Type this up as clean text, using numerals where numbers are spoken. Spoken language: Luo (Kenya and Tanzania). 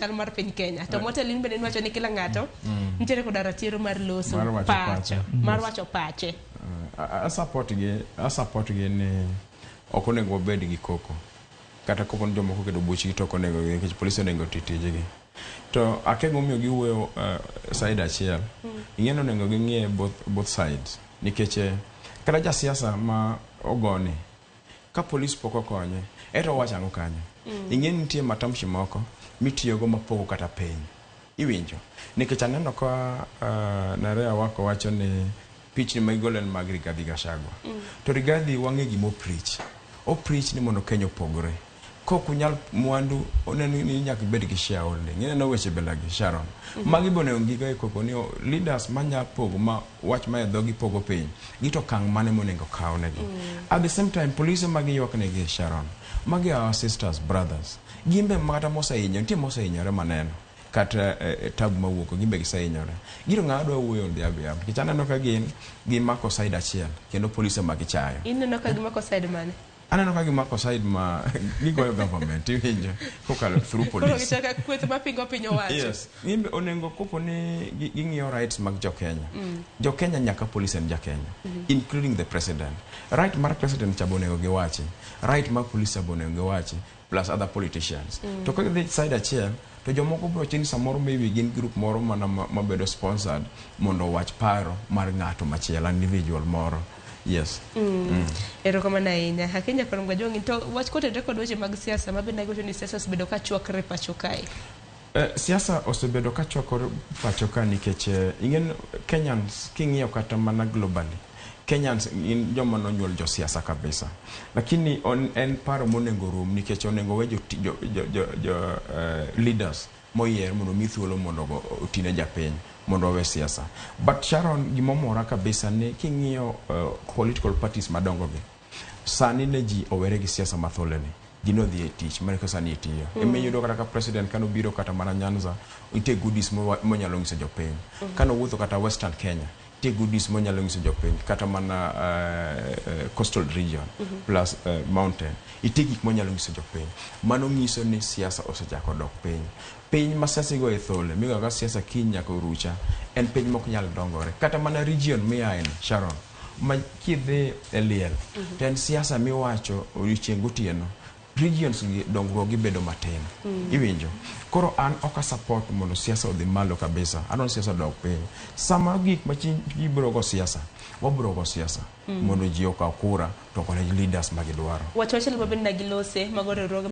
chal mar piny Kenya. To motelo in bende niwacho ni kila ng'ato nitiere koda ratiro mar loso Mar wacho pacho, pache. mar wacho pache. A support gi, a support gi ni ok onego wabed gi koko. Kata kopo ni jomoko oketo buchgi to ok onego nikech polis onego oti tijgi. To akia gimomiyo giwuoyo side achiel. Ing'e ni onego ging'iye both sides. Nikech kata jasiasa ma ogoni, ka polis pok okonye, eto owacho ang'o kanyo? Ing'e ni nitie matamshi moko mitiyogo mapogo kata piny. Iwinjo? Nikech aneno ka Nerea Wako wacho ni pichni ma gigolo en mag Rigathi Gachagua. To Rigathi wang'e gima o preach. O preach ni mondo Kenya opogre. Kok unyal mwandu, oneno ni nyaka ibed gi shareholding. Ineno weche belagi, Sharon. Magi be onego gigo e koko ni leaders manya pogo ma wach ma e dhogi pogo piny. Gito okang' mane monego kaw negi. At the same time, polise ma giywak negi, Sharon. Magi are our sisters, brothers. Gin be kata mosehinyo, nitie mosehinyore maneno. Kata tabu mawuok, gin be gisehinyore. Giro ng'a dwa wuoyo on their behalf. Nikech aneno ka gin gimako side achiel kendo polise ma gichayo. Ineno ka gimako side mane? Aneno ka gimako side ma gigoyo government, iwinjo, kokalo through Koro police. gichaka kweth mapingo piny owacho. Yes. Gin be onego kopo ni ging'iyo rights mag jo Kenya. Jo Kenya nyaka police en ja Kenya, including the president. Right mar president cha be onego giwachi. Right mar police cha be onego giwachi, plus other politicians. To ka gidhi side achiel, to jomoko biro wacho ni samoro maybe gin group moro mana mabedo sponsored mondo owach paro mar ng'ato machielo, an individual moro. Yes. Erokamano ahinya. Akinyi kod Mgajwangi to wach kotenore kod weche mag siasa ma bende agocho ni siasa osebedo ka chwakre pacho kae. Siasa osebedo ka chwakore pacho ka nikech ing'e Kenyans king'iyo kata mana globally, Kenyans gin joma nonyuol josiasa kabisa. Lakini en paro monego rum nikech onego we jo leaders moyier mondo mi thuolo mondo otine japiny mondo wawe siasa. But Sharon, gimomora kabisa ni king'iyo political parties madongo gi, sani ne ji owere gi siasa matholeni. Ji nodhi e tich, mana kaka sani itiyo. Ema iyudo kata ka president kanobiro kata mana Nyanza, nitie goodies monyalo nyiso jopiny. Kanowuotho kata Western Kenya, nitie goodies monyalo nyiso jopiny, kata mana coastal region plus mountain. Nitie gik monyalo nyiso jopiny. Mano nyiso ni siasa osechako dok piny. Piny ma siasa igoye thole, migoyo ka siasa kiny nyaka orucha, en piny mok nyal dongore. Kata mana region miaye ni, Sharon, ma kidhi e liel, to en siasa miwacho odiochieng' gotieno. Regions gi dongruok gi bedo matin. Iwinjo? Koro an ok a support mondo siasa odhi malo kabisa. Adwaro ni siasa odok piny. Sama gik ma ji biro go siasa, wabiro go siasa mondo ji okaw kura to okone leaders ma gidwaro. Wach machielo ma bende ne gilose mago riwruoge.